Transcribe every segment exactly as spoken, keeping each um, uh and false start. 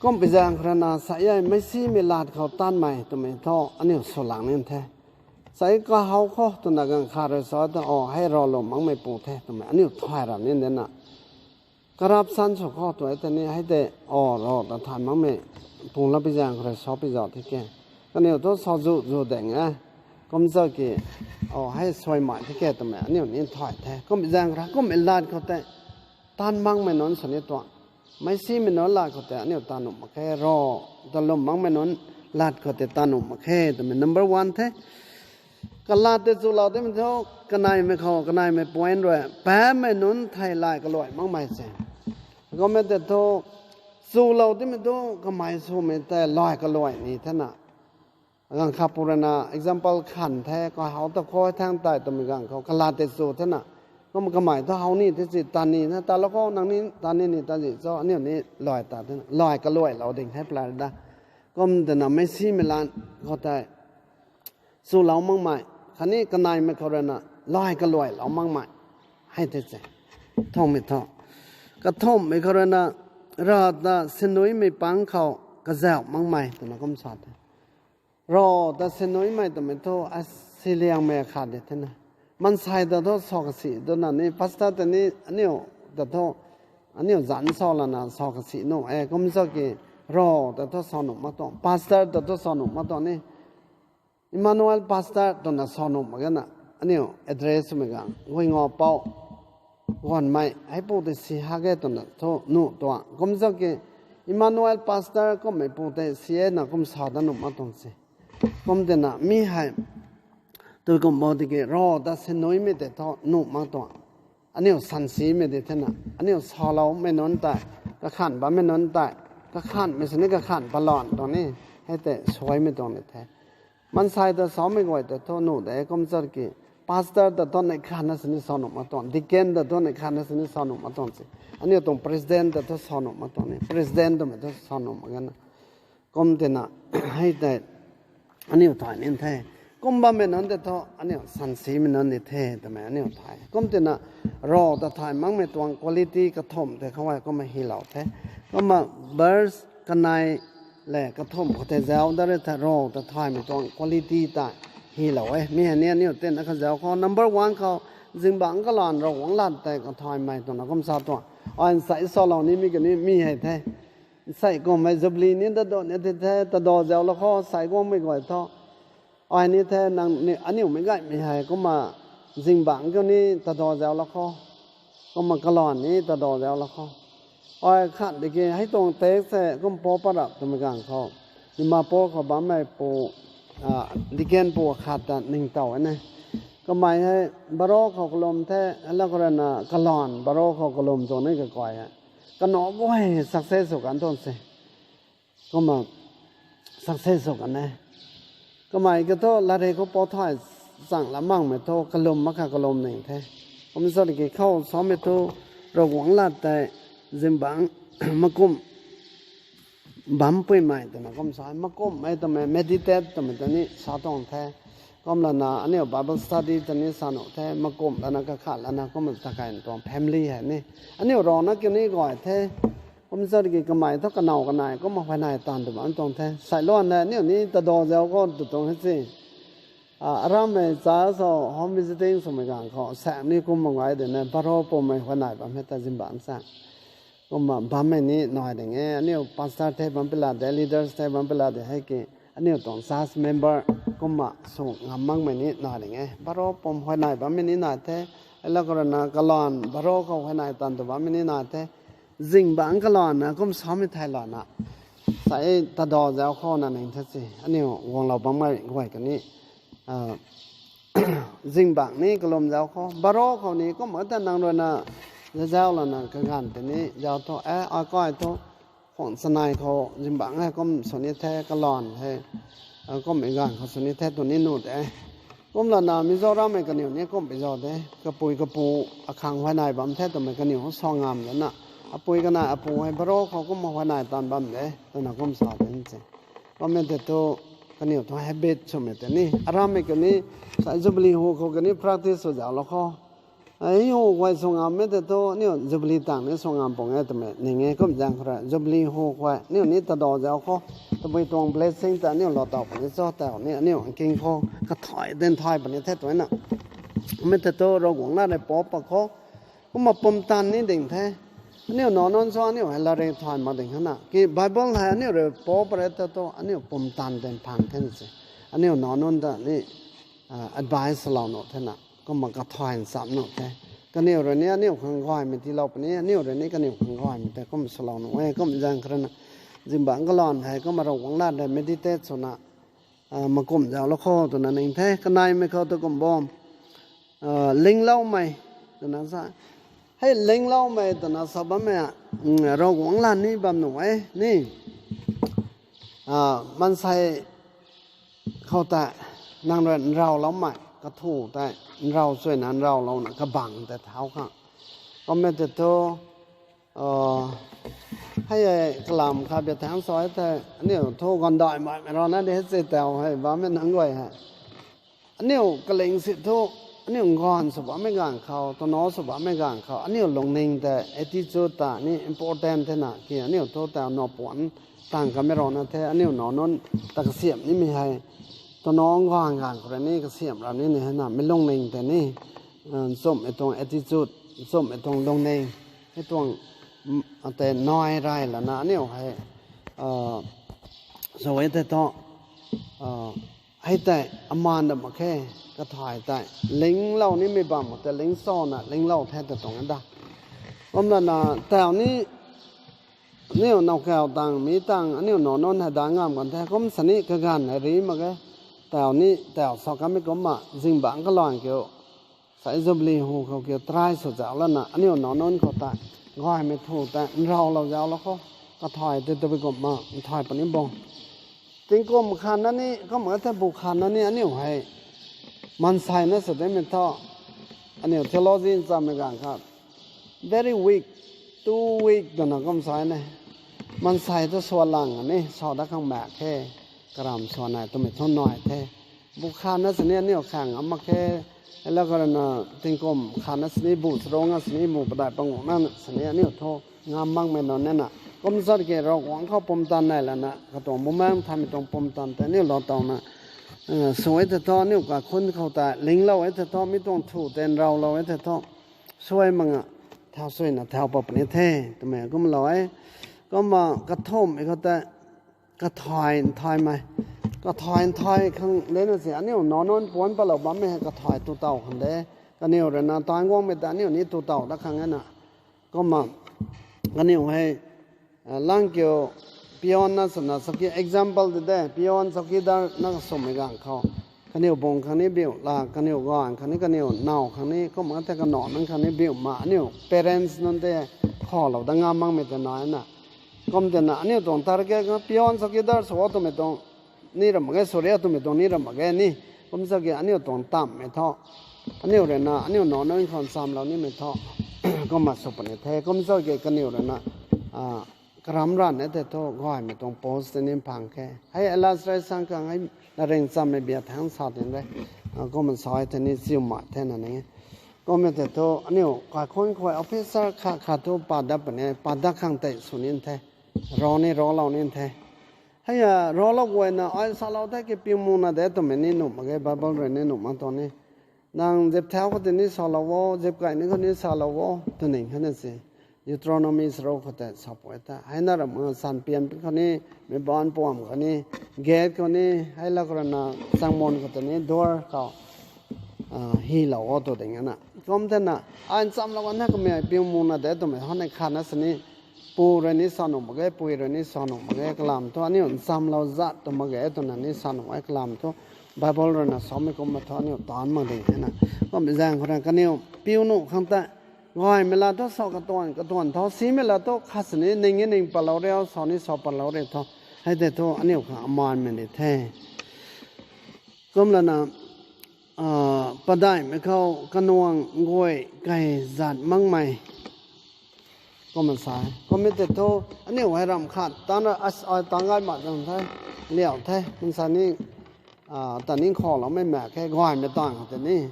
Kumpi zaeng khou rui na sa e, meicsimei lat khou tanmei twmei thu aniu swlang nin the. Sa e, kahaw khou twna ganv khat rui sa ta, o, hei raw lwm makmei pu the twmei aniu thay ra nin de na. Corruption sw khou tu e tei ni hei tei, o, raw ta thay makmei pu la pi zaeng khou rui sa pi zau the ke. Kaniw thu sa zu zu deng e. Kum za ki, o, hei suai mai the ke twmei aniu ni thay the. Kumpi zaeng khou rui, kumpi lat khou tei tan makmei nunc sw ni tuang. Meicsimei nunc lat khou tei aniu ta nuh mak khe, raw ta lwm makmei nunc lat khou tei ta nuh mak khe twmei number one the. Kalat tei chulou timei thu, kaneimei khou, kaneimei point rui, paapmei nunc thei lay kaluai makmei se. Kumna tei thu, chulou timei thu, kamei swmei tei lay kaluai ni the na. Ganv khat pu rui na example khan the, kahaw ta khou thang tei twmei ganv khou, kalat tei chu the na. Kum kamei thu how ni the si, tan ni na, ta lou khou nang ni, tan ni ni, tan ni cho, aniu ni lay ta the na. Lay kaluailou ding hei plan da. Kum twna meicsimei lat khou tei chulou makmei, khatni kaneimei khou rui na lay kaluailou makmei. Hei the se. Thumhmei thu. Kathumhmei khou rui na, rav ta sinuimei pang khou kazauh makmei twna kum sa the. Rav ta sinuimei twmei thu, a, siliangmei khat de the na. Maansei ta thu sa kasi twna ni, pastor ta ni, aniu ta thu, aniu zanc sa lana sa kasi nuh e, kum za ki, rav ta thu sa nuh mak tuang, pastor ta thu sa nuh mak tuang ni. Emmanuel Pastor twna sa nuh mak ge na, aniu address mei ganv, Guingaupou, Guanmei, hei pu tei si ha ge twna thu nuh tuang. Kum za ki, Emmanuel Pastor kummei pu tei si e na kum sa da nuh mak tuang se. Kum twna mi hei, tui kum bo tiki rav ta sinuimei tei thu nuh mak tuang. Aniu sansimei di the na, aniu saloumei nunc tei, kakhan bammei nunc tei, kakhanmei sini kakhan palan tuang ni, hei tei suaimei tuang ni the. Maansei ta samei guay ta thu nuh de, kum za ki, pastor ta thu neih khanna sini sa nuh mak tuang, deacon ta thu neih khanna sini sa nuh mak tuang se. Aniu tuang president ta thu sa nuh mak tuang ni, president twmei thu sa nuh mak ge na. Kum twna, hei tei, aniu thay nin the. Kum bammei nunc tei thu, aniu sansimei nunc ni the twmei aniu thay. Kum twna, rav ta thay makmei tuang quality kathumh tei khou e kumna hylou the. Kumna verse kanei le kathumh khou tei zauc dat rui the, rav ta thaymei tuang quality tei hylou e. Mi hei ni aniu tina kha zauc khou. Number one khou, zingbangc kalanv Ravguangc lat tei kathaymei twna kum sa tuang. Ai nsei salou nimei kani mi hei the. Nsei kummei Jubilee ni ta dun ni ti the, tadaw zauc lou khou, sei guangmei guay thu. Ai ni the, nang ni, aniu meic gaymei hei kumna zingbangc kiu ni tadaw zauc lou khou. Kumna kalanv ni tadaw zauc lou khou. Ai khat tiki hei tuang text se kum pop up twmei ganv khou, Dimapur khou bammei pu, deacon pu khat ta ningtow e ne. Kamei hei baro khou kalum the, hei la khou rui na kalanv baro khou kalum tuang ni kakai e. Kanac guay success sw kan tuang se. Kumna success sw kan e. Kamei ka thu latrik khou pou thay chang la makmei thu kalum mak kha kalum ning the. Kum sa ki khou samei thu Ravguangc lat tei zingbangc makumh bam puimei twna kum sa, makumhmei twmei meditate twmei ta ni sa tuang the. Kum lana aniu Bible study ta ni sa nuh the, makumh lana kakhat lana kumna ta kai tuang family hei ni. Aniu ravna kiu ni guay the. Kum sa ki kamei thu kanow kanei kumna huayney taanv tw bam tuang the. Sailuan hei aniu ni tadaw zauc khou tw tuang hei si. Arammei cha so home visiting swmei ganv khou saeng ni kum mak gay de na, baro pummei huayney bam hei ta zingbangc sa. Kumna bammei ni nai ding e, aniu pastor the bam pila de, leaders the bam pila de hei ki, aniu tuang church member kumna sw ngam makmei ni nai ding e. Baro pum huayney bammei ni nai the, hei la khou rui na kalanv baro khou huayney taanv tw bammei ni nai the. Zingbangc kalanv na kum samei thei lana, sai tadaw zauc khou na ning the si, aniu guanglou bammei guay kani zingbangc ni kalum zauc khou, baro khou ni kumna ta nang rui na zauc lana kaganv tei ni zauc thu, e, akai thu, khwang chanei khou zingbangc hei kum sw ni the, kalanv hei kummei ganv khou sw ni the tw ni nuh de. Kum lana Mizorammei kaniw ni kumpi zauc de, kapui kapu akhang huayney bam the twmei kaniw sa ngam lana, apui kanei apu hei baro khou kumna huayney taanv bam de twna kum sa de se. Kummei tei thu kaniw thu habit swmei tei ni, arammei kani, sa Jubilee hu khou kani practice sw zauc lou khou. Ai hu guay sw ngam e tei thu, aniu Jubilee tang ni sw ngam pung e twmei ning e. Kum zaeng khou rui Jubilee hu guay aniu ni tadaw zauc khou, tabui tuang blessing ta aniu lou taw puni cho tau ni, aniu nking khou kathai den thai puni the twna. Mei tei thu Ravguangc lat rui pou pat khou, kumna pumtan ni ding the. Aniu nac nunc sw aniu hei latrik thai mak ding hana ki Bible hei aniu rui pou pat re tei thu aniu pumtan den phang the na se. Aniu nac nunc ta ni advice lou nuh the na, kumna kathai ncham nuh the. Kaniw rui ni aniu khang gaymei tiilou puni, aniu rui ni kaniw khang gaymei tei kum swlou nuh e. Kum zaeng khou rui na, zingbangc kalan hei kumna Ravguangc lat rui meditate swna, makumh zauc lou khou twna ning the. Kaneimei khou tu kum bo, lingloumei twna sa. Hei lingloumei twna sa bammei, Ravguangc lat ni bam nuh e ni. Maansei khou tei nang rui nrauloumei kathu tei nrau suina nraulouna kabangc tei thau khang. Kummei tei thu, hei e kalam kha bia thangc sa e thei, aniu thu gandaimei mei rana de hei se tau hei bammei nunc guay hei. Aniu kaling si thu, aniu nganv sw bammei ganv khou, tana sw bammei ganv khou, aniu lungning tei attitude ta ni important the na ki, aniu thu tau nac puanc tang kamei rana the, aniu nac nunc ta kasiamh nimei hei, tana nganv ganv khou rui ni kasiamh ra ni ni hei na, mei lungning tei ni, nchumhmei tuang attitude, nchumhmei tuang lungning, hei tuang, tei nai rey lana aniu hei, sw e tei thu, hei tei amaan da mak khe, kathai tei linglou nimei bam khou tei lingsauna linglou the ta tuang e da. Kumlana tau ni, aniu nac kau tang, mi tang, aniu nac nunc hei da ngam kan the, kum sini kaganv hei ri mak ge. Tau ni, tau sa kamei kumna, zingbangc kalan kiu, sai Jubilee hu khou kiu try sw zauc lana, aniu nac nunc khou tei gaymei thu tei nraulou zauc lou khou, kathai tei tabui kumna nthai puni bo. Tingkum khanna ni, kumna the bu khanna ni aniu hei, maansei na sw dimei thu, aniu theology nchammei ganv kha, very weak, too weak twna kum sa e ne. Maansei thu swan lang ni, sa dat khang mak khe, karam swan nai twmei thu nai the. Bu khanna sini aniu khang am mak khe, hei la khou rui na, tingkum khanna sini bu charung a sini bu padeih panguh na sini aniu thu ngam makmei nunc e na. Kum zat ki Ravguangc khou pumtan nai lana, katuang bumaengc thaymei tuang pumtan tei aniu lou tawna, sw e tei thu, aniu kaikhunc khou tei linglou e tei thu, mi tuang thu tei nraulou e tei thu, suai mak nga, thau suina thau pat puni the, twmei kumlou e. Kumna kathumhmei khou tei, kathai nthaimei, kathai nthai khang de na se, aniu nac nunc puanc patlou bammei hei kathai tu taw khang de. Kaniw rui na tan guangmei ta aniu ni tu taw dat khang e na. Kumna, kaniw hei, lang kiu, peon na swna chowki, example de de, peon chowkidar na swmei ganv khou, kaniw bung khang ni biu la, kaniw ganv khang ni, kaniw naw khang ni, kumna the kanac nunc khang ni biu ma, aniu parents nunc tei khalou dat ngam makmei tei nai na. Kum tei na, aniu tuang target khang peon chowkidar sw o twmei tuang ni ram mak ge, sorry, twmei tuang ni ram mak ge ni. Kum zat ki aniu tuang tammei thu, aniu rui na, aniu nac nunc khou nchamlou nimei thu, kumna sw puni the. Kum zat ki kaniw rui na, karam ranv e tei thu, gaymei tuang post tei ni phang khe. Hei Alice Rysang khang hei na ringchamei bia thangc sa tin de. Kumna sa e tei ni chiu mak the na ni. Kummei tei thu, aniu kaikhunc khou officer khat khat thu pat dat puni, pat dat khang tei sw nin the. Rav ni ravlou nin the. Hei a, ravlou guayna ai salou the ki piu muna de twmei ni nuh mak ge, Bible rui ni nuh mak tuang ni. Nang zip thau khou tei ni salou o, zip kai ni khou ni salou o, twning hei na se. Deuteronomy sarou khou tei sa pui ta. Hei na ram nga san pian pi khou ni, meic baanc puam khou ni, gate khou ni, hei la khou rui na, changmun khou tei ni, door khou, hylou o tw ding e na. Kum tei na, ai nchamlou kan the kamei piu muna de twmei hana khatna sini, pu rui ni sa nuh mak ge, pui rui ni sa nuh mak ge, kalam thu aniu nchamlou zat tw mak ge twna ni sa nuh e, kalam thu Bible rui na samei kumna thu aniu taanc mak ding the na. Kum zaeng khou rui kaniw piu nuh khang tei, gaymei la thu sa katuan, katuan thu simei la thu khat sini ning e ning patlou rio, sa ni sa patlou rio thu. Hei tei thu aniu khang amaanmei di the. Kumlana, padaihmei khou kanuang guay kai zat makmei. Kumna sa e. Kummei tei thu, aniu hei ram khat, tang ra, ai tang gay mak zang the, liau the, kum sa ni, ta ni khaloumei mak khe, gaymei tang khou tei ni.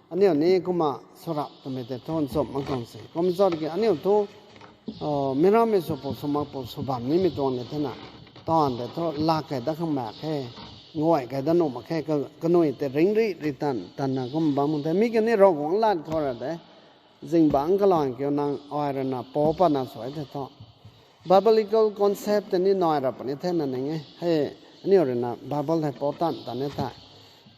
Aniu ni kumna swrap twmei tei thu nchumh mak tuang se. Kum zat ki aniu thu, mi rammei sw pu sw mak pu sw bam nimei tuang ni thena. Taanv tei thu lak kei dat khang mak khe, nguay kei dat nuh mak khe, ka, kanui tei ringri ri tan, tanna kum bam the. Mi kani Ravguangc lat khou ra de. Zingbangc kalan kiu nang ai rui na pou patna sw e the thu. Biblical concept tei ni nai ra puni thena ning e. Hei, aniu rui na Bible hei pou tan tan e the.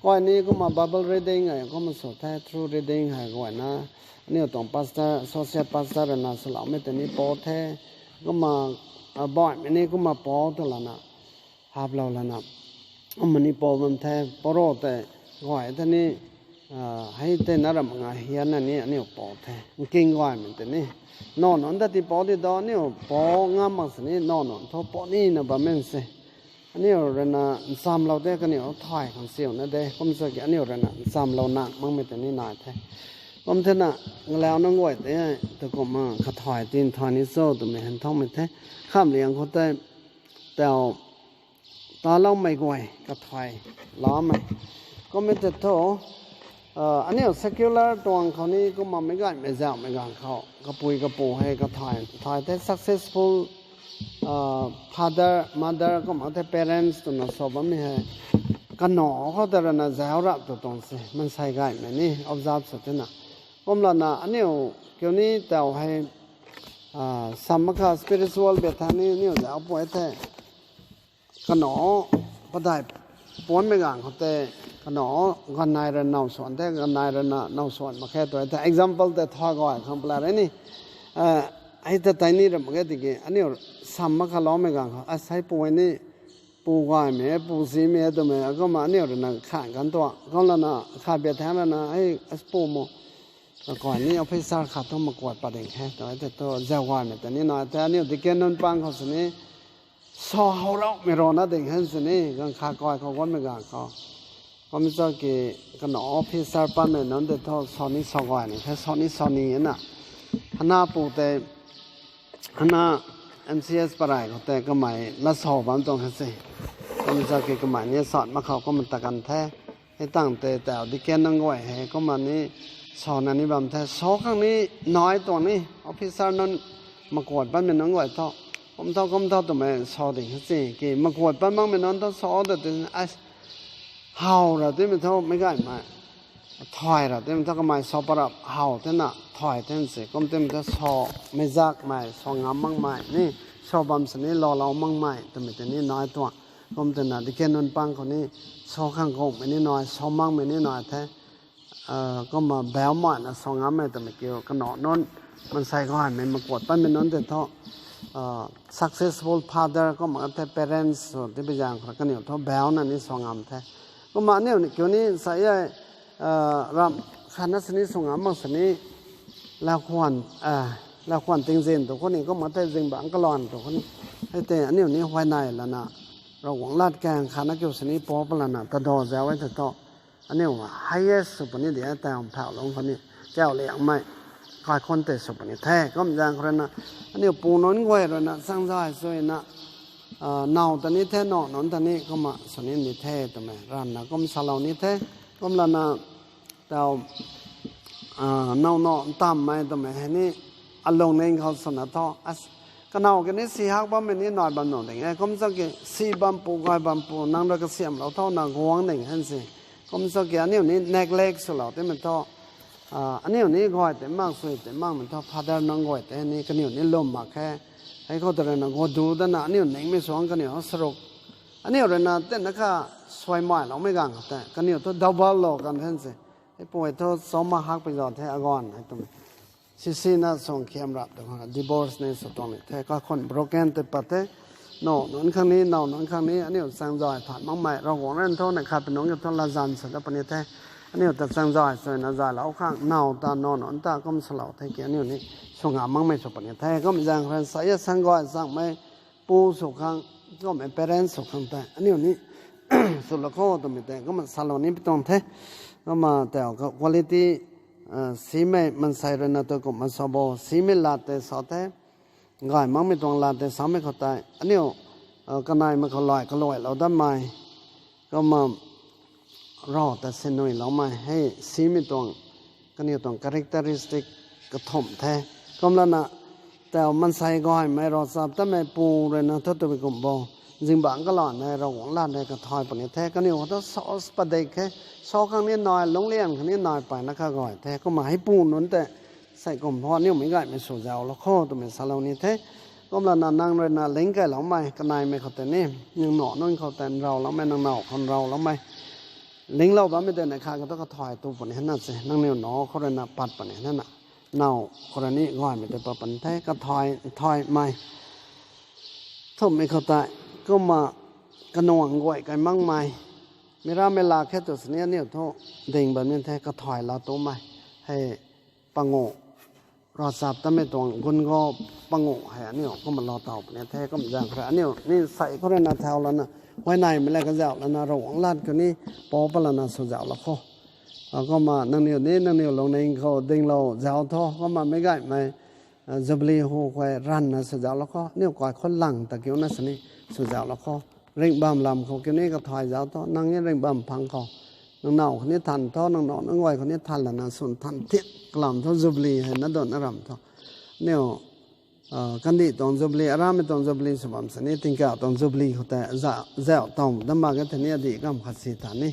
Kai ni kumna Bible reading hei kumna sw the, through reading hei guayna. Aniu tuang pastor, associate pastor rui na swloumei tei ni pou the. Kumna, baihmei ni kumna pou tu lana. Haplou lana. Kumna ni pou bam the, paro tei guay tei ni, hei tei na ram nga hianna ni aniu pou the. Nking gaymei tei ni. Naw nunc ta ti pou di do, aniu pou ngam mak sini, naw nunc thu pou nina bam e se. Aniu rui na nchamlou de, kaniw thay khang siuna de, kum zat ki aniu rui na nchamlou nang makmei tei ni nai the. Kum thena, ngalau nunc guay tei, tu kumna kathay tin thay ni cho twmei han thangmei the. Kham liang khou tei, tau, taloumei guay kathay lamei. Kummei tei thu, aniu secular tuang khou ni kumna meic gaymei zauhmei ganv khou kapui kapu hei kathay, thay the successful, father, mother, kumna the parents twna sa bammei hei. Kanac khou ta rui na zauc rap tu tuang se, maansei gaymei ni observe sw thena. Kumlana aniu kiu ni tau hei, sam makha spiritual bia tha ni aniu zauc pui the. Kanac, padeih puanmei ganv khou tei, kanac, ganvnei rui naw swan the, ganvnei rui na naw swan mak khe tu the. Example tei thay gay khang pala re ni. Hei ta tei ni ram mak ge tiki, aniu sam makha loumei ganv khou, asei pu ni, pu gaymei, pu simei twmei, kumna aniu rui na khan kan tuang. Kumlana, kha bia thaeng rui na, hei, as pu mo. Kakai ni officer khat thu makuat pat ding khe, tu tei thu zauc gaymei tei ni nai the, aniu deacon nunc pang khou sini, sa how raumei rana ding hen sini, ganv kha kai khou guangmei ganv khou. Kum zat ki kanac officer patmei nunc tei thu sa ni sa gay ni the, sa ni sa ni na. Hana pu tei, hana M C S parey khou tei kamei lat sa bam tuang khe se. Kum zat ki kamei ni sat mak khou kumna ta kan the. Hei tang tei tau deacon nunc guay hei kumna ni sa na ni bam the. Sa khang ni nai tuang ni officer nunc makuat patmei nunc guay thu. Kum thu, kum thu twmei sa ding khe se. Ki makuat pat makmei nunc thu sa ta ti, how ra timei thu meic gaymei. Thay ra timei thu kamei sa parap how thena thay the se. Kum timei thu sa meizakmei, sa ngam makmei ni, sa bam sini loulou makmei twmei tei ni nai tuang. Kum twna deacon nunc pang khou ni, sa khang kungmei ni nai, sa makmei ni nai the. Kumna baumaina sa ngammei twmei kiu kanac nunc, maansei gaymei makuat patmei nunc tei thu, successful father kumna the parents sw tibi zaeng khou kaniw thu bauna ni sa ngam the. Kumna aniu ni kiu ni sa e, ram khatna sini sw ngam mak sini, laukhwan, laukhwan tingzin tu khou ni kumna the zingbangc kalan tu khou ni. Hei tei aniu ni huayney lana, Ravguangc lat kaeng khatna kiu sini pou palana tadaw zauc e the thu. Aniu highest sw puni di e tei phauhlungc khou ni. Kauh liangmei kaikhunc tei sw puni the. Kum zaeng khou rui na, aniu pu nunc guay rui na, changzay sw na, naw ta ni the, nac nunc ta ni, kumna sw ni ni the, twmei, ranvna kum salou ni the. Kumlana, tau, naw nac ntammei twmei hei ni, alungning khou swna thu, kanac ki ni si hak bammei ni nai bam nuh ding e, kum zat ki si bam pu, gay bam pu, nang rui kasiamhlou tho na guang ding hen se. Kum zat ki aniu ni neglect swlou timei thu, aniu ni gay tei mak, sui tei makmei thu, father nunc guay tei ni kaniw ni lwm mak khe. Hei khou ta rui na gadu dana aniu ningmei suang kaniw saruk. Aniu rui na tina kha suaimailoumei ganv khou tei kaniw thu double lou kan the se. Hei pui thu choma hakpui zat the aganv hei twmei. Sisina suang khiam rap tu khang divorce ni sw tuang ni the, kaikhunc broken tei pat the. Nac nunc khang ni, naw nunc khang ni, aniu changzay phat makmei, Ravguangc rui thu neih khat pi nunc ki thu latzan sw dat puni the. Aniu ta changzay swna zaylou khang, naw ta, naw nunc ta kum swlou the ki aniu ni sw ngam makmei sw puni the. Kum zaeng khou rui sa e sangay changmei, pu sw khang, kummei parents sw khang tei aniu ni swlou khou twmei tei kumna salou ni pi tuang the. Kumna tau quality, simei maansei rui na tu kumna sa bo, simei lat tei sa the. Gay makmei tuang lat tei samei khou tei aniu, kaneimei khou lay kaluailou datmei, kumna rav ta sinuiloumei hei simei tuang kaniw tuang characteristic kathumh the. Kumlana, tau maansei gaymei ravchaptatmei pu ruina thu twmei kum bo, zingbangc kalanv hei Ravguangc lat hei kathay puni the. Kaniw khou thu sauce padik khe, sa khang ni nai, lungclian khang ni nai payna kagay the. Kumna hei pu nunc tei sei kum thu aniu meic gaymei sw zauclou kho twmei salou ni the. Kumlana nang ruina ling kailoumei kaneimei khou tei ni, nang nac nunc khou tei nrauloumei, nang nac khou nrauloumei, linglou bammei tei neih khat khou thu kathay tu puni hena se, nangniw nac khou ruina pat puni hena, nac khou rui ni gaymei tei pat puni the. Kathay, nthaymei thumhmei khou tei, kumna kanuang guay kai makmei, mi rammei laa khe tw sini aniu thu ding bam ni the, kathay laa tumei hei panguh, ravchaptatmei tuang gun go panguh hei aniu kumna lou taw puni the. Kum zaeng khou rui aniu ni sei khou ruina thau lana, huayneymei le kazauh lana, Ravguangc lat khou ni pou pat lana sw zauclou kho. Kumna nangniw ni nangniw lungning khou dinglou zauc tho. Kumna meic gaymei Jubilee hu khou ranvna sw zauclou kho. Aniu kai khou lang ta kiuna sini sw zauclou kho. Ringh bam lam khou kiuni kathay zauc tho. Nang ni ringh bam phang khou, nang nac khou ni than tho, nang nac nunc guay khou ni than lana swn than thit kalam thu Jubilee hei na dun na ram thu. Aniu kandih tuang Jubilee, arammei tuang Jubilee sw bam sini, tingkauh tuang Jubilee khou tei zauc taw dam mak ge thei ni adih kam khat si tha ni.